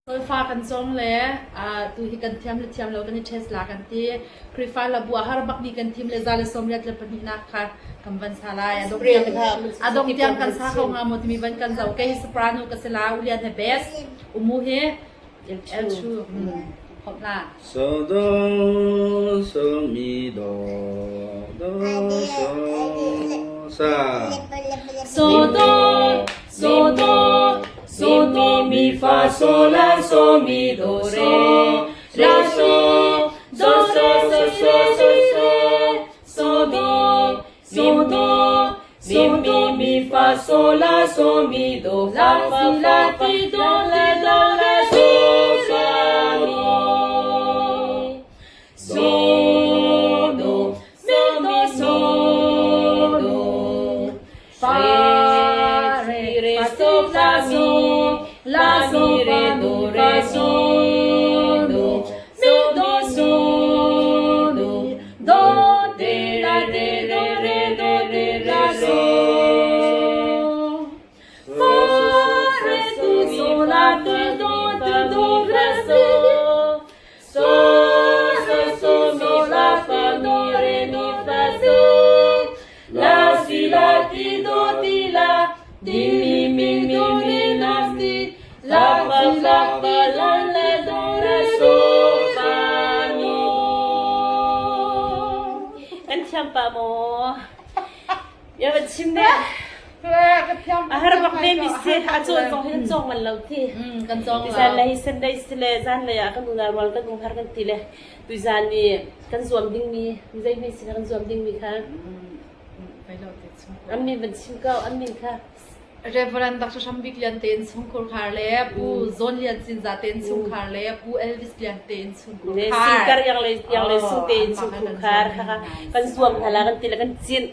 Solfa kan cawng le tu hi kan thiam le thiam lo kan i test la kan ti. Khrihfa hlabu a har bak mi kan thim le za le 82 nak kha kan van sa lai. A dong tiang a dong tiang kan sa kho hnga maw timi van kan zoh. Kei hi soprano ka si la, Ulian he bass, Umu hi L2. Hop la. So do so mi do do so sa. So do so do so do mi fa so la so mi do re la so do so so so so so so do so do so do mi fa so la so mi do la fa la ti do la do la so fa mi so do mi do so do fa re re so fa mi la so re do re so do mi do so do do de la de do re do de la so fa re tu so la tu do tu do re so so so so mi la fa do re mi fa so la si la ti do ti la ti mi mi do re la si la fa la fa la la do re so fa mi. Kan thiam pa maw? Ya van chim ne. A har bak ve mi si a cawn zong hi kan cawng man lo ti. Kan cawng lo. Zan lei Sunday si le zan lei ah kan unau rual kan um har kan ti le tuizan ni kan zuam ding mi zei hme sin kan zuam ding mi kha an min van chim ko an min kha Reverend Dr. Shambik Lian te in chungkhur khar le Pu Zawn Lian Cinza te in chungkhar le Pu Elvis Lian te in chungkhur le khar. Singkar yang le yang le sung te in chungkhur khar kha kan zuam hna la kan ti le kan cin.